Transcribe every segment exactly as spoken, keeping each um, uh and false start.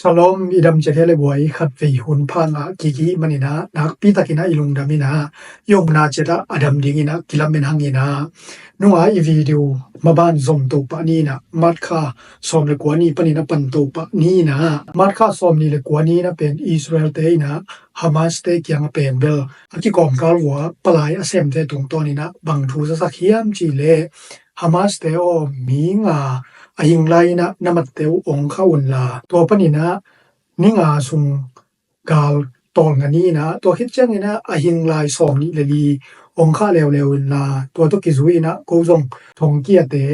Shalom, i dam ciat hi le buai, khatvei hun pha ngah kik i hih manin ah nakpi takin ah i lungdam in ah, i omna ciat ah a dam dingin ah kilamen hang in ah, nunga i video maban zom to pah ni in ah, March kha sawm le kua ni panin a pan to pah ni in ah, March kha sawm nih le kua ni in ah pen Israel te in ah Hamas te kiangah pen bel a kikawmkal uh a palai a semte tungtawn in ah bang thu zasak hiam cih leh, Hamas te aw, mi nga a hing lai in ah na matte uh ong khah un la, tua panin ah ni nga sung gal tawl nga ni in ah, tua khit ciangin ah a hing lai sawm nih le li ong khah leuleu in la, tua tawh kizui in ah ko zong thongkiate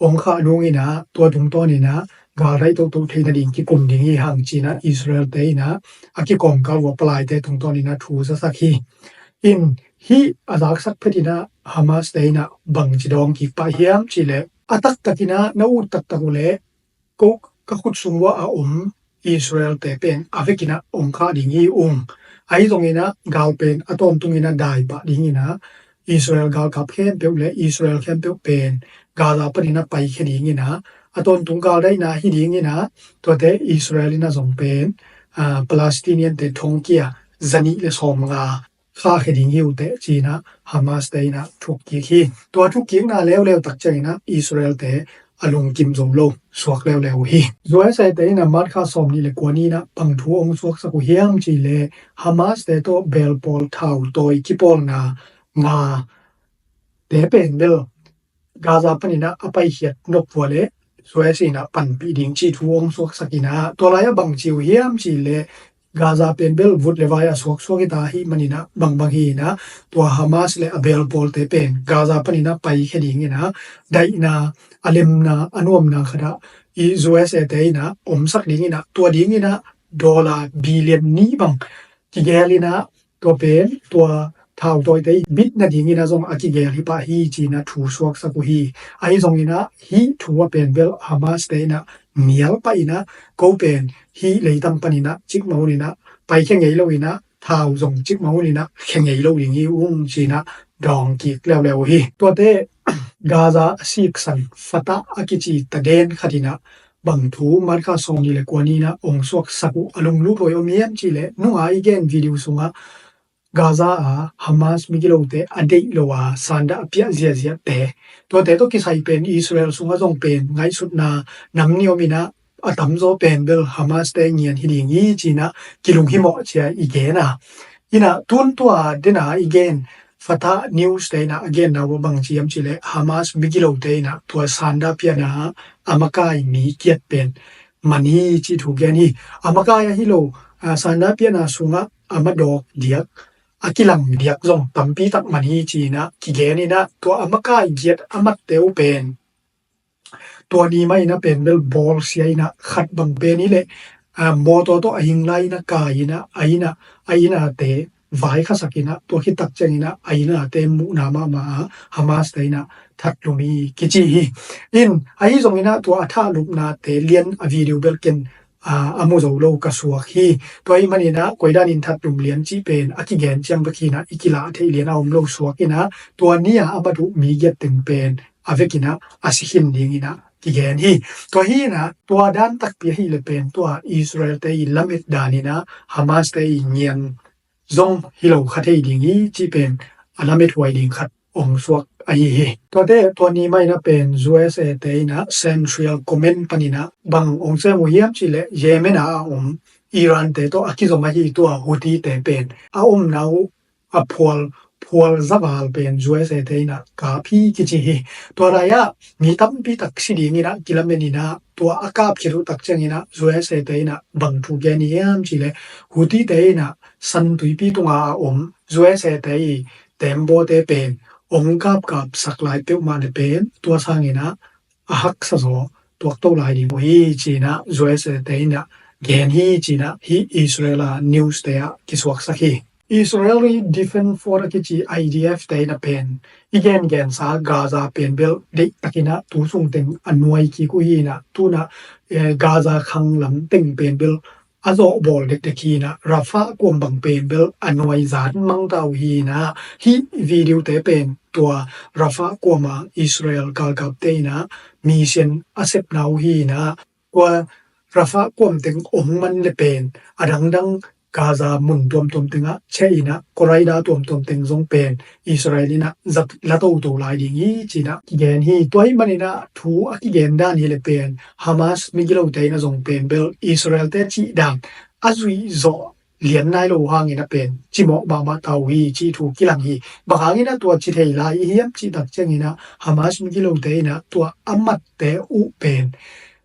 ong khah nung in ah tua tungtawn in ah gal daih toto thei nading kikum ding hi hang ci in ah Israel te in ah a kikawmkal uh a palaite tungtawn in ah thu zasak hi. In hih a zaksak phet in ah Hamas te in ah bangci dawng kik pah hiam cih leh, a taktak in ah na ut taktak uh leh ko ka khut sung uah a om Israel te pen a vekin ah ong khah ding hi ung. Ahi zongin ah gal pen a tawntung in ah dai pah ding in ah Israel galkap khempeuh le Israel khempeuh pen Gaza panin ah paikhia ding in ah, a tawntung gal daihna hi ding in ah, tuate Israel in ah zong pen, ah, Palestinian te thongkia zanih le sawm nga khahkhia ding hi uh teh ci in ah Hamas te in ah thukkik hi. Tua thukkikna leuleu tak ciangin ah Israel te a lungkim zo lo, suak leuleu uh hi. U S A te in ah March kha sawm nih le kua ni in ah bang thu ong suaksak uh hiam cih leh, Hamas te tawh belpawl thautawi kipawlna nga te pen bel Gaza panin ah a paikhiat nop uh a leh U S A in ah panpih ding cih thu ong suaksak in ah, tua lai ah bang ci uh hiam cih leh, Gaza pen bel vut le vai a suaksuak hi ta ahih manin ah bangbang hi in ah, tua Hamas le a belpawlte pen Gaza panin ah paikhia ding in ah, daihna, a lemna, a nuamna khat ah i U S A te in ah omsak ding in ah, tua ding in ah dollar billion nih bang kigel in ah, tua pen tua thautawite i bit nading in ah zong a kigel hi pah hi ci in ah thu suaksak uh hi. Ahi zongin ah hih thu ah pen bel Hamas te in ah nial pah in ah, ko pen hih leitang panin ah cikmah hun in ah paikhia ngei lo in ah, thau zong cikmah hun in ah khia ngei lo ding hi ung ci in ah dawng kik leuleu uh hi. Tuate Gaza a siksan Fatah a kici taden khat in ah bang thu March kha sawm nih le kua ni in ah ong suaksak uh a lunglut huai om hiam cih leh, nunga i gen video sungah Gaza a Hamas migilote a deih lo a sandah a piah ziahziahte, tuate tawh kisai pen Israel sungah zong pen ngaihsutna nam nih om in ah, a tamzaw pen bel Hamas te ngian hi ding hi ci in ah kilunghimawh ci a i gen a. In ah tun tua den a i gen Fatah news te in ah a genna uh a bang ci hiam cih leh, Hamas migilote in ah tua sandah piahna a makai mi kiat pen man hi cih thu gen hi. A makai ahi lo, a, sandah piahna sungah a madawk diak, a kilang diak zong tampi tak man hi ci in ah kigen in ah, tua a makai giat a matte uh pen tua ni mah in ah pen bel bawlsia in ah khat bang pen hi leh, a, mawtaw tawh a hing lai in ah kai in ah, a inn ah, a innate vaikhasak in ah, tua khit tak ciangin ah a innate muhna mahmah a Hamas te in ah thatlum hi kici hi. In ahi zongin ah tua a thatlumnate lian a video bel ken, a, a mu zo lo ka suak hi. Tua ahih manin ah koi danin thatlum lian cih pen a kigen ciang bek hi in ah i kilah theih lian a om lo suak in ah, tua ni a a mat uh mi giat teng pen a vekin ah a si khin dingin ah kigen hi. Tua hi in ah tua dan takpi ahi leh pen tua Israel te i lamet dan in ah Hamas te i ngian zong hi lo kha thei ding hi cih pen a lamet huai ding khat ong suak ahi hi. Tuate tua ni mah in ah pen U S A te in ah Central Command panin ah bang ong sem uh hiam cih leh, Yemen a a om Iran te tawh a kizom ahi tua Houthi te pen a omna uh a phual, phual zaval pen U S A te in ah kap hi kici hi. Tua lai ah mi tampi tak si dingin ah kilamen in ah, tua a kap khit uh tak ciangin ah U S A te in ah bang thu gen hi hiam cih leh, Houthi te in ah San Tuipi tunga a om U S A te i tembaw te pen ong kapkap sak lai peuhmah leh pen tua sangin ah a haksa zaw tuakto lai ding uh hi ci in ah U S A te in ah gen hi ci in ah hih Israel a news te ah kisuaksak hi. Israel i Defense Force a kici I D F te in ah pen i gengensa Gaza pen bel deih takin ah tu sung teng a nuai kik uh hi in ah, tu in ah, eh, Gaza khang lam teng pen bel a zawhbawl dekdek hi in ah, Rafah kuam bang pen bel a nuai zat mang ta uh hi in ah, hih video te pen tua Rafah kuam a Israel galkapte in ah mission a sepna uh hi in ah, tua Rafah kuam teng ong man le pen a dangdang Gaza mun tuamtuam tengah cheh inah Koraida tuamtuam teng zong pen Israel inah zat la toto lai ding hi cinah kigen hi. Tua hih maninah thu a kigen dan hi le pen Hamas migilote inah zong pen bel Israel te cih dan a zuih zawh lian nai lo hangin a pen cimawh mahmah ta uh hi cih thu kilang hi. Bang hangin a tua ci thei lai i hiam cih tak ciangin a Hamas migilote inah tua a matte uh pen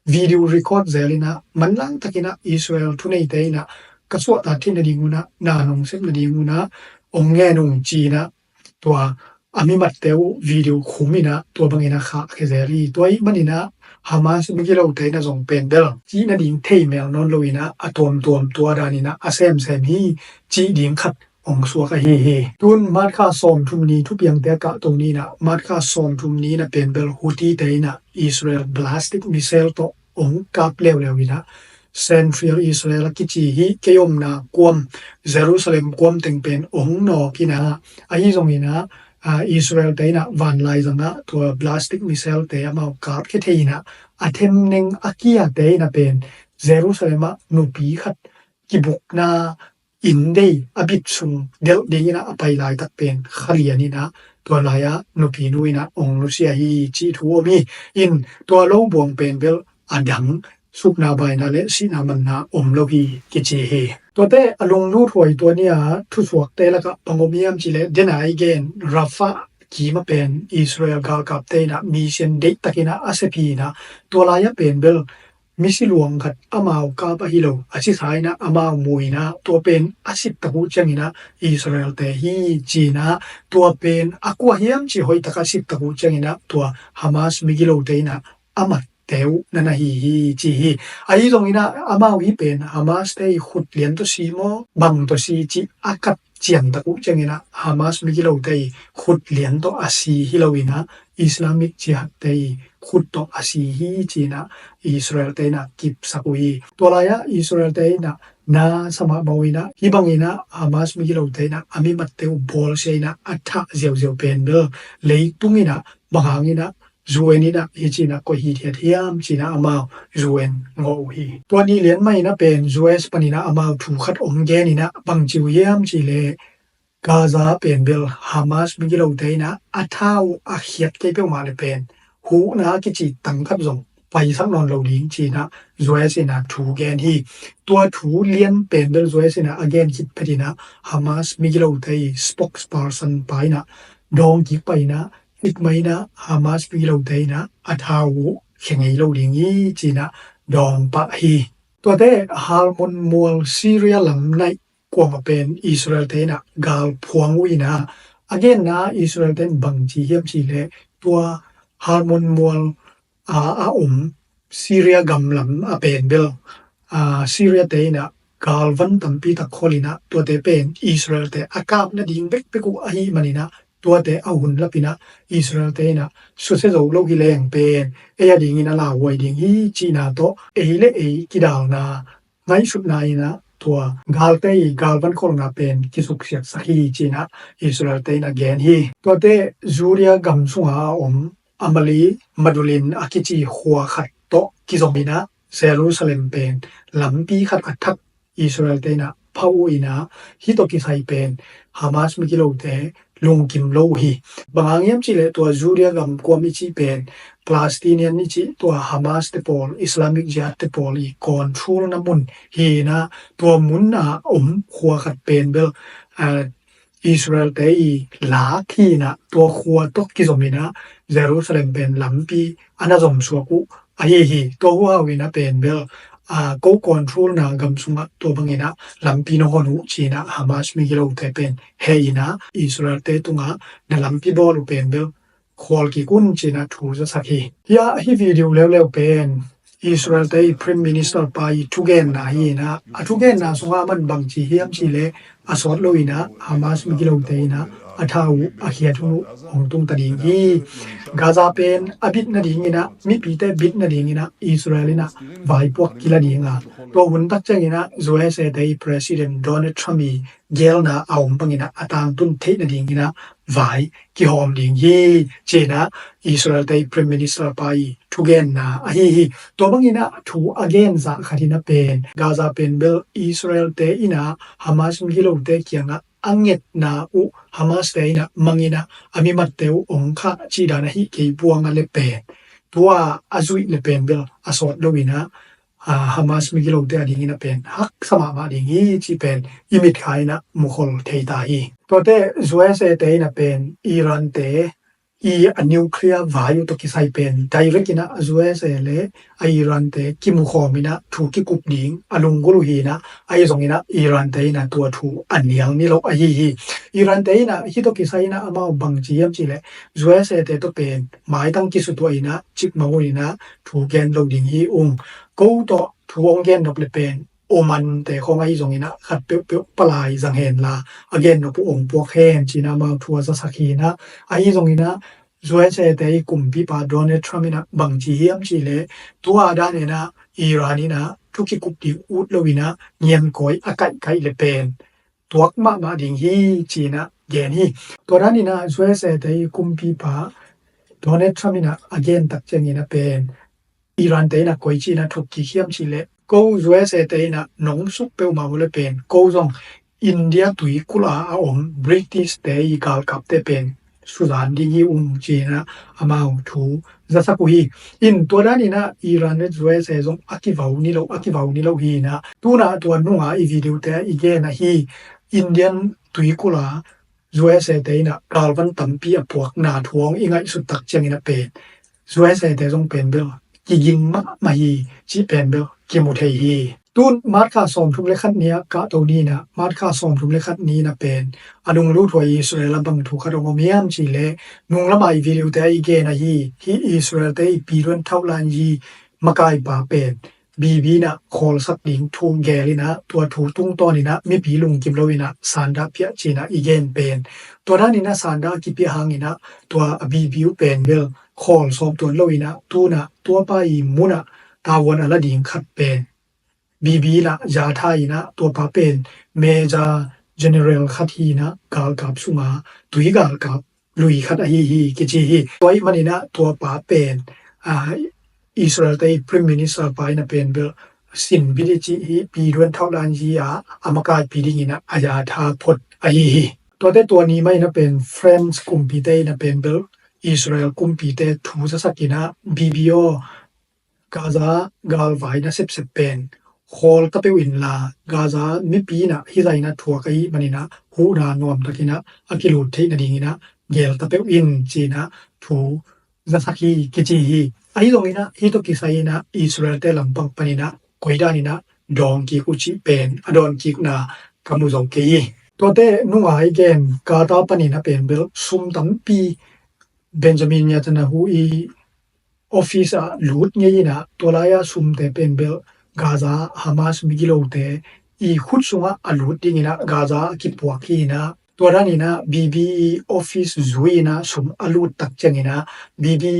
video record zel inah manlang takin a Israel thuneite inah ka suahtak theih nading unah na nong sep nading unah ong ngen ung ci inah tua a mi matte uh video khum inah tua bangin a khah a kizel hi. Tua ih maninah Hamas migilote inah zong pen bel cih nading thei mel nawn lo inah a tuamtuam tua daninah a semsem hi cih ding khat ong suak ahi hi. Tun March kha sawmthum ni thupiangte a kahto ni inah March kha sawmthum ni inah pen bel Houthi te inah Israel ballistic missile tawh ong kap leuleu inah Central Israel a kici hi kei omna kuam Jerusalem kuam teng pen ong nawk inah ahi zong inah Israel te inah vanlai zangah tua ballistic missile te amau kap khia thei inah a themneng a kia te inah pen Jerusalem ah nupi khat kibukna inn dei a bit sung delh ding inah a pai laitak pen kha lian inah tua lai-ah nupi nu inah ong nusia hi cih thu om hi. In tua lo buang pen bel a dang sukna baina le sihna manna om lo hi kici hi. Tuate a lunglut huai tua ni-a thusuakte lakah bang om hiam cih leh dena i gen Rafah kim a pen Israel galkapte inah mission deihtak inah a sep hi inah tua lai-ah pen bel misi luang khat amau kap ahi lo a sisa inah amau mu inah tua pen a sittak uh cianginah Israel te hi ci inah tua pen a kua hiam cih hoihtak a sittak uh cianginah tua Hamas migilote inah a matte uh na na hi hi ci hi. Ahi zong inah amau hi pen Hamas te i khut lian tawh si maw bang tawh si cih a kat ciantak uh cianginah Hamas migilote i khut lian tawh a si hi lo inah Islamic Jihad te i khut tawh a si hi ci inah Israel te inah kipsak uh hi. Tua lai-ah Israel te inah na sa mahmah uh inah hih bang inah Hamas migilote inah a mi matte uh bawlsia inah a thah ziauziau pen bel leitung inah bang hang inah U N inah hi ci inah koih hithiat hiam ci inah amau U N ngawh uh hi. Tua ni lian mah inah pen U S pan inah amau thu khat ong gen inah bang ci uh hiam cih leh Gaza pen bel Hamas migilote inah a tha uh a khiat kei peuhmah le pen huhna a kici tang khat zong paisak nawn lo ding ci inah U S inah thu gen hi. Tua thu lian pen bel U S inah a gen khit phet inah Hamas migilote i spokesperson pa inah dawng kik pah inah hih mah inah Hamas migilote inah a tha uh khia ngei lo ding hi ci inah dawng pah hi. Tuate Hermon mual Syria lam naih kuamah pen Israel te inah gal phuang uh inah a genna Israel te in bang ci hiam cih leh tua Hermon mual a, a om Syria gam lam a pen bel a, Syria te inah galvan tampi tak khol inah tuate pen Israel te a kap nading bekbek uh ahih man inah tuate a hun lap inah Israel te inah susia zo lo hi leng pen ei a dingin a lauhuai ding hi cihna tawh ei le ei kidalna ngaihsutna inah tua galte i galvan kholna pen kisuksiatsak hi ci inah Israel te inah gen hi. Tuate Judea gam sunga a om Amali Madulin a kici khua khat tawh kizom inah Jerusalem pen lampi khat a thak Israel te inah phah uh inah hih tawh kisai pen Hamas migilote lungkim lo uh hi. Bang hang hiam cih leh tua Judea gam kuam i cih pen Palestinian i cih tua Hamas te pawl Islamic Jihad te pawl i control na mun hi inah tua mun a om khua khat pen bel a, Israel te i lak hi inah tua khua tawh kizom inah Jerusalem pen lampi a na zom suak uh ahi hi. Tua huhau inah pen bel a, ko control na gam sungah tua bang inah lampi na hon uh ci inah Hamas migilote pen heh inah Israel te tungah na lampi bawl uh pen bel khual kik un ci inah thu zasak hi. Hia hih video leuleu pen Israel te i Prime Minister pa i thugenna hi inah a thugenna sungah man bang ci hiam cih leh a sawt lo inah Hamas migilote inah a tha uh a khiat hun uh hong tung ta ding hi. Gaza pen a bit nading inah mipite bit nading inah Israel inah vaipuak kila ding a tua hun tak ciang inah U S A te i President Donald Trump i gelna a om bang inah a tangtun theih nading inah vai kihawm ding hi, ci-in ah Israel te i Prime Minister pa i thugenna ahi hi. Tua bangin ah thu a gen zah khat in ah pen Gaza pen bel Israel te in ah Hamas migilote kiangah a ngetna uh Hamas te in ah mangin ah a mimatte uh ong khah cih dan ahi kei buang a le pen tua a zuih le pen bel a sawt lo in ah, ah, Hamas migilote a dingin ah pen haksa mahmah ding hi cih pen i mitkha in ah mukhol thei ta hi. Tuate U S A te in ah pen Iran te i a nuclear vai uh tawh kisai pen direct in ah U S A le a Iran te kimukhawm in ah thu kikup ding a lunggulh uh hi in ah, ahi zongin ah Iran te in ah tua thu a nial ni lo ahi hi. Iran te in ah hih tawh kisai in ah amau bang ci hiam cih leh U S A te tawh pen maitang kisutuah in ah cikmah uh in ah thu gen lo ding hi ung. Ko tawh thu ong gen nop le pen Oman te khawng ahi zongin ah khat peuhpeuh palai zang hen la a gen nop uh ong puak hen ci-in ah amau thu a zasak hi in ah, ahi zongin ah U S A te i kumpipa Donald Trump in ah bang ci hiam cih leh tua dan in ah Iran in ah thu kikup ding ut lo in ah ngiankawi a kaihkaih le pen tuak mahmah ding hi ci-in ah gen hi. Tua dan in ah U S A te i kumpipa Donald Trump in ah a gen tak ciangin ah pen Iran te in ah koi ci-in ah thuk kik hiam cih leh ko U S A te in ah nong suk peuhmah uh le pen ko zong India tuikulh a a om British te i galkapte pen suzan ding hi ung ci-in ah amau thu zasak uh hi. In tua dan in ah Iran le U S A zong a kivau ni lo, a kivau ni lo hi in ah tu-in ah tua nunga i video te i gen ahi Indian tuikulh a U S A te in ah galvan tampi a puakna thu ong i ngaihsut tak ciangin ah pen U S A te zong pen bel kiging mahmah hi cih pen bel kimu thei hi. Tun March kha sawmthum le khat ni-ah kahto ni in ah March kha sawmthum le khat ni in ah pen a nunglut huai Israel a bang thu khat ong om hiam cih leh nunglam a i video te a i gen ahi hih Israel te i piduan thauhlan yi makaipa pen Bibi in ah khawlsak ding thu gel in ah tua thu tungtawn in ah mipi lungkim lo in ah sanda piah ci-in ah i gen pen tua dan in ah sanda a kipiah hang in ah tua a Bibi uh pen bel khawl sawm tuan lo in ah tu-in ah tuapa i mun ah tavuan a la ding khat pen Bibi in ah zatha in ah tuapa pen Major General khat hi in ah galkap sunga tui galkap lui khat ahi hi kici hi. Tua ahih manin ah tuapa pen, ah, Israel te i Prime Minister pa in ah pen bel sin bit i cih hi piduan thauhlan yi a a makaipi dingin ah a zatha phot ahi hi. Tuate tua ni mah in ah pen France kumpite in ah pen bel Israel kumpite thu zasak in ah Bibi aw Gaza galvai na sepsep pen khawl ta peuh inla Gaza mipi in ah hizah in ah thuak ahih manin ah huhna nuamtak in ah a kilut theih nadingin ah gel ta peuh in ci-in ah thu zasak hi kici hi. Ahi zongin ah hih tawh kisai in ah Israel te lampang panin ah koi dan in ah dawng kik uh cih pen a dawn kikna ka mu zo kei hi. Tuate nunga i gen Qatar panin ah pen bel sum tampi Benjamin Netanyahu i office ah lut ngei in ah tua lai-ah sumte pen bel Gaza Hamas migilote i khut sungah a lut dingin ah Gaza a kipuak hi in ah tua dan in ah Bibi i office zui in ah sum a lut tak ciangin ah Bibi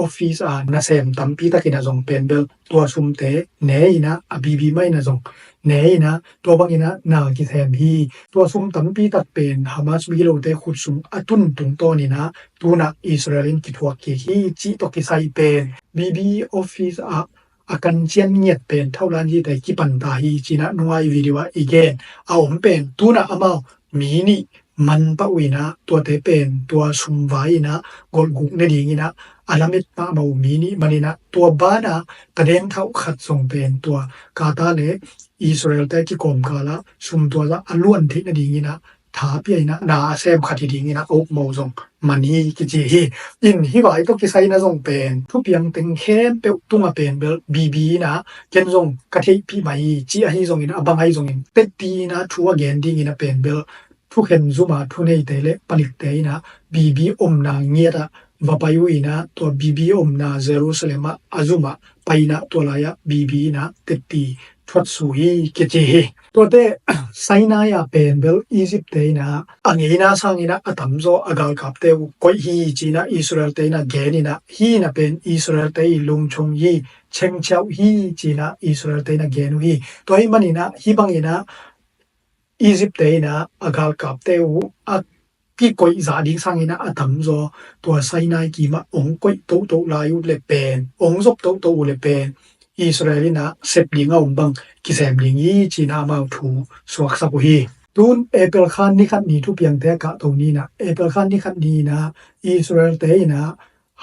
office a nasem tampi takin ah zong pen bel tua sumte ne in ah a Bibi mah in ah zong ne in ah tua bangin ah na kisem hi. Tua sum tampi tak pen Hamas migilote khut sung a tun tungtawn in ah tu-in ah Israel in kithuak kik hi cih tawh kisai pen Bibi office ah a kancian ngiat pen thauhlan yite kipan ta hi ci-in ah nunga i video ah i gen a om pen tu-in ah amau mi nih man pah uh in ah tuate pen tua sum vai in ah golhguk nadingin ah a lamet mahmah uh mi nih man in ah tua banah taden thauh khat zong pen tua Qatar le Israel te kikawmkal ah sum tua zah a luan theih nadingin ah tha pia in ah na a sem khat hi dingin ah a uk mo zong man hi kici hi. In hih vai tawh kisai in ah zong pen thupiang teng khempeuh tungah pen bel Bibi in ah ken zong ka theihpih mah hi ci ahi zongin a bang ahi zongin tetti in ah thu a gen dingin ah pen bel thukhen zuma thuneite le palikte in ah Bibi omna ngiat ah va pai uh in ah tua Bibi omna Jerusalem ah a zum ah pai in ah tua lai-ah Bibi in ah tetti thuatsu hi kici hi. Tuate Sinai ah pen bel Egypt te in ah a ngeina sangin ah a tamzaw a galkapte uh koih hi ci-in ah Israel te in ah gen in ah hih in ah pen Israel te i lungchung hi chengchiauh hi ci-in ah Israel te in ah gen uh hi. Tua ahih manin ah hih bangin ah Egypt te in ah a galkapte uh a kikoih zah ding sangin ah a tamzaw tua Sinai kimah ong koih tohtoh lai uh le pen, ong zop tohtoh uh le pen Israel in ah sep ding a om bang kisem ding hi ci-in ah amau thu suaksak uh hi. Tun April kha ni khat ni thupiangte a kahto ni-in ah, April kha ni khat ni-in ah Israel-te in ah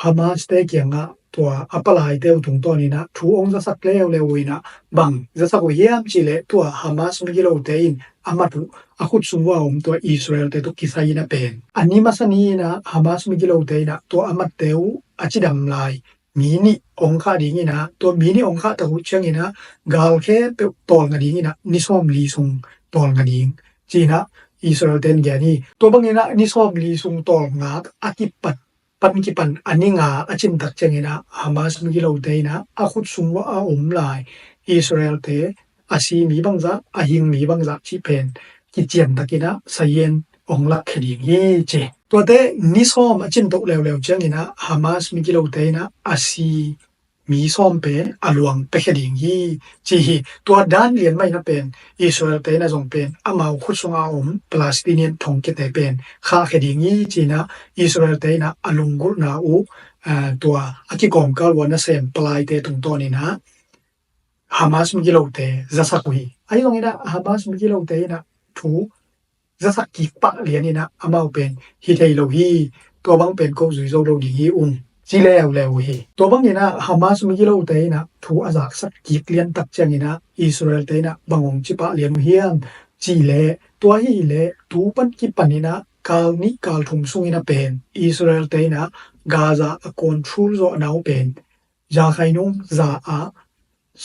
Hamas-te kiangah tua a palaite uh tungtawnin ah thu ong zasak leuleu uh in ah, bang zasak uh hiam cih leh tua Hamas migilote in a mat uh a khut sung uah a om tua Israel-te tawh kisai in ah pen a ni masa ni-in ah Hamas migilote in ah tua a matte uh a cidam lai mi nih ong khah dingin ah, tua mi nih ong khah tak uh ciangin ah gal khempeuh tawlnga dingin ah ni sawmli sung tawlnga ding ci-in ah Israel-te in gen hi. Tua bangin ah ni sawmli sung tawlnga a kipat pan kipan a ni nga a cin tak ciangin ah Hamas migilote in ah a khut sung uah a om lai Israel-te a si mi bangzah, a hing mi bangzah cih pen kician takin ah sazian ong lakkhia ding hi ci. Tuate ni sawm a cin toh leuleu ciangin ah Hamas migilote in ah a si mi sawm pen a luang piakhia ding hi ci hi. Tua dan lian mah in ah pen Israel-te in ah zong pen amau khut sungah a om Palestinian thongkiate pen khahkhia ding hi ci-in ah Israel-te in ah a lunggulhna uh, ah, tua a kikawmkal uah nasem palaite tungtawnin ah Hamas migilote zasak uh hi. Ahi zongin ah Hamas migilote in ah thu zasak kik pah lianin ah amau pen hi thei lo hi, tua bang pen ko zui zo lo ding hi ung ci leuleu uh hi. Tua bangin ah Hamas migilote in ah thu a zaksak kik lian tak ciangin ah Israel-te in ah bang ong ci pah lian uh hiam cih leh, tua ahih leh tu pan kipanin ah kal nih kal thum sungin ah pen Israel-te in ah Gaza a control zawhna uh pen za khainung za ah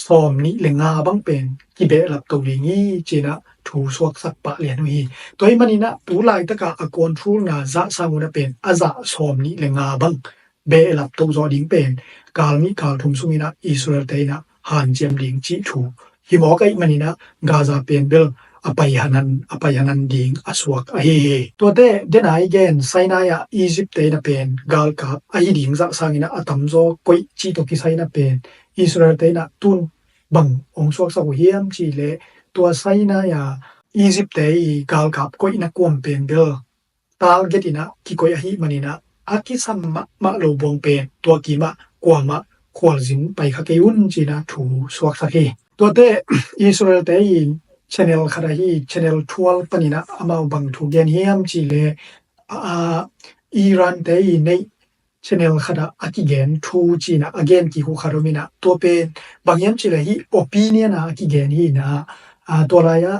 sawm nih le nga bang pen kibehlap to ding hi ci-in ah thu suaksak pah lian uh hi. Tua ahih manin ah tu laitakah a control-na zah sang un ah pen a zah sawm nih le nga bang behlap to zawh ding pen kal nih kal thum sungin ah Israel-te in ah hanciam ding cih thu hi mawk ahih manin ah Gaza pen bel a pai hanan, a pai hanan ding a suak ahi hi. Tuate dena i gen Sinai ah Egypt-te in ah pen galkap ahi ding zah sangin ah a tamzaw koih cih tawh kisai in ah pen Israel-te in ah tun bang ong suaksak uh hiam cih leh tua Sinai ah Egypt-te i galkap koihna kuam pen bel target in ah kikoih ahih manin ah a kisam mahmah lo buang pen tua kimah kuamah khualzin pai kha kei un ci-in ah thu suaksak hi. Tuate Israel-te in channel khat ahi channel twelve panin ah amau bang thu gen hiam cih leh, ah, Iran-te i neih channel khat ah a kigen thu ci-in ah a gen kik uh khat om in ah, tua pen bang hiam cih leh hih opinion ah a kigen hi in ah, ah, tua lai-ah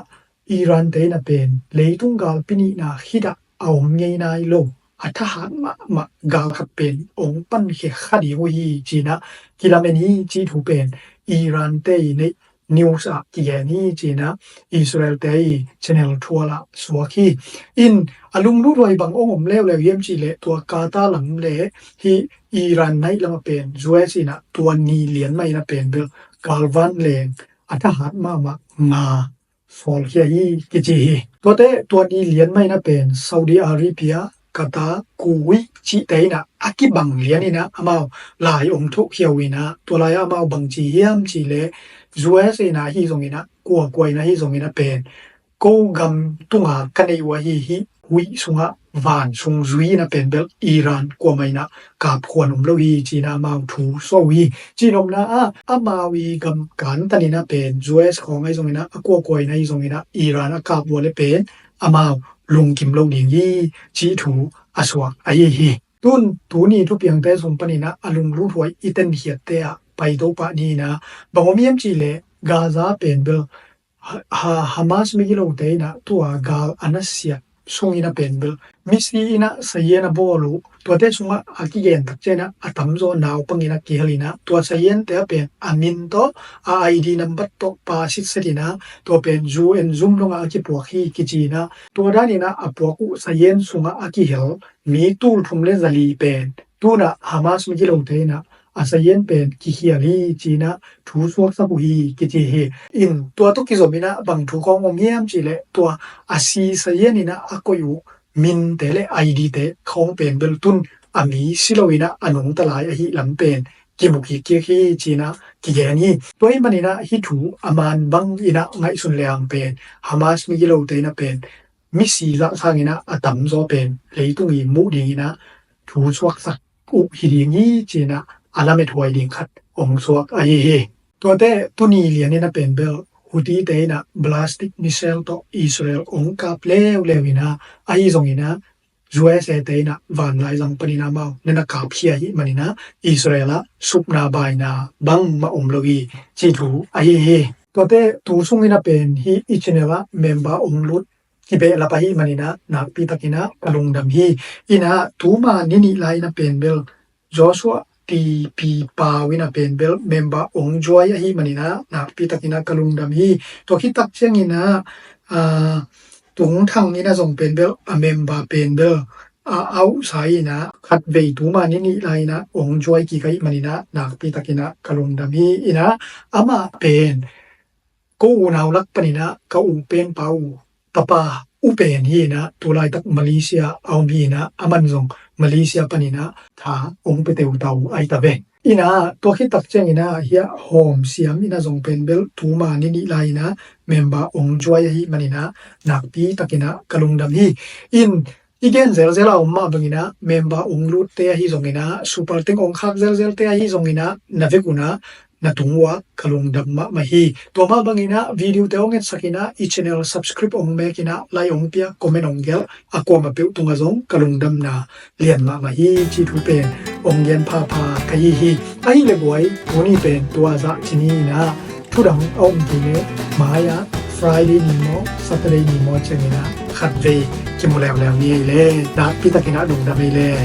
Iran-te in ah pen leitung galpi nihna khit ah a om ngei nai lo a thahat mahmah gal khat pen ong pankhia kha ding uh hi ci-in ah kilamen hi cih thu pen Iran-te i neih news ah kigen hi ci-in ah Israel-te i channel twelve ah suak hi. In a lungluthuai bang ong om leuleu hiam cih leh tua Qatar lam le hih Iran naih lamah pen U S in ah tua ni lian mah in ah pen bel galvan leng a thahat mahmah nga sawlkhia hi kici hi. Tuate tua ni lian mah in ah pen Saudi Arabia, Qatar, Kuwait cihte in ah a kibang lianin ah amau lai ong thohkhia uh in ah, tua lai-ah amau bang ci hiam cih leh U S in ah ahi zongin ah, kuakua in ah ahi zongin ah pen ko gam tunga ka neih uh ahi hi, huih sungah van sung zui in ah pen bel Iran kuamah in ah kapkhuan om lo hi ci-in ah amau thu suak uh hi. Cihnopna ah amau i gam kantanin ah pen U S khawng ahi zongin ah, a kuakua in ahi zongin ah Iran a kap uh a le pen amau lungkim lo ding hi cih thu a suak ahi hi. Tun tuni thupiangte sung panin ah a lungluthuai i tenkhiatte ah paito pah ni in ah, bang om hiam cih leh Gaza pen bel Ha-, Ha-, Hamas migilote in ah tua gal a nasiat sungin ah pen bel misi in ah sazian a bawl uh, tuate sungah a kigen tak ciangin ah a tamzaw naupang in ah kihel in ah, tua saziante ah pen a min tawh a I D number tawh pa sitset in ah, tua pen U N zum dongah a kipuak hi kici in ah, tua danin ah a puak uh sazian sungah a kihel mi tul thum le zali pen tun ah Hamas migilote in ah a sazian pen kikhial hi ci-in ah thu suaksak uh hi kici hi. In tua tawh kizom in ah bang thu khawng om hiam cih leh tua a si sazian in ah a koih uh minte le I D te khawng pen bel tun a mi si lo in ah a nungta lai ahih lam pen kimu kikkik hi ci-in ah kigen hi. Tua ahih manin ah hih thu a man bang in ah ngaihsun leng pen Hamas migilote in ah pen misi zah sangin ah a tamzaw pen leitung i muh dingin ah thu suaksak uh hi ding hi ci-in ah a lamethuai ding khat hong suak ahi hi. Tuate tuni lian in ah pen bel Houthi te in ah ballistic missile tawh Israel hong kap leuleu in ah, ahi zongin ah U S A te in ah vanlaizang panin ah amau na na kapkhia ahih manin ah Israel ah supna baina bangmah om lo hi ci thu ahi hi. Tuate tu sungin ah pen hih i channel ah member hong lut kibehlap ahih manin ah nakpi takin ah ka lungdam hi. In ah tuma ni nih lai in ah pen bel Joshua T P Pau in ah pen bel member hong join ahih manin ah nakpi takin ah ka lungdam hi. Tua khit tak ciangin ah, ah, Tung Thang in ah zong pen bel a member pen bel a auhsa in ah khatvei tuma ni nih lai in ah hong join kik ahih manin ah nakpi takin ah ka lungdam hi. In ah amah pen ko unau lak panin ah ka u penpa uh tapa uh pen hi in ah tulaitak Malaysia a om hi in ah aman zong Malaysia panin ah tha hong pia teutau ahi ta ve. In ah tua khit tak ciangin ah hih hawm siam in ah zong pen bel tuma ni nih lai in ah member hong join ahih manin ah nakpi takin ah ka lungdam hi. In i gen zelzel a om mah bangin ah member hong lutte ahi zongin ah super thanks hong khak zelzelte ahi zongin ah na vek un ah na tung uh ah ka lungdam mahmah hi. Tua mah bangin ah video te hong etsak in ah i channel subscribe hong mek in ah like hong pia comment hong gelh a kuamah peuh tungah zong ka lungdamna lian mahmah hi ci thu pen hong gen phapha ka hi hi. Ahih leh guai, tuni pen tua zah ci ni in ah thudang a om kei leh mai ah Friday ni maw Saturday ni maw ciangin ah khatvei kimu leuleu ni ei leh. Nakpi takin ah lungdam ei leh.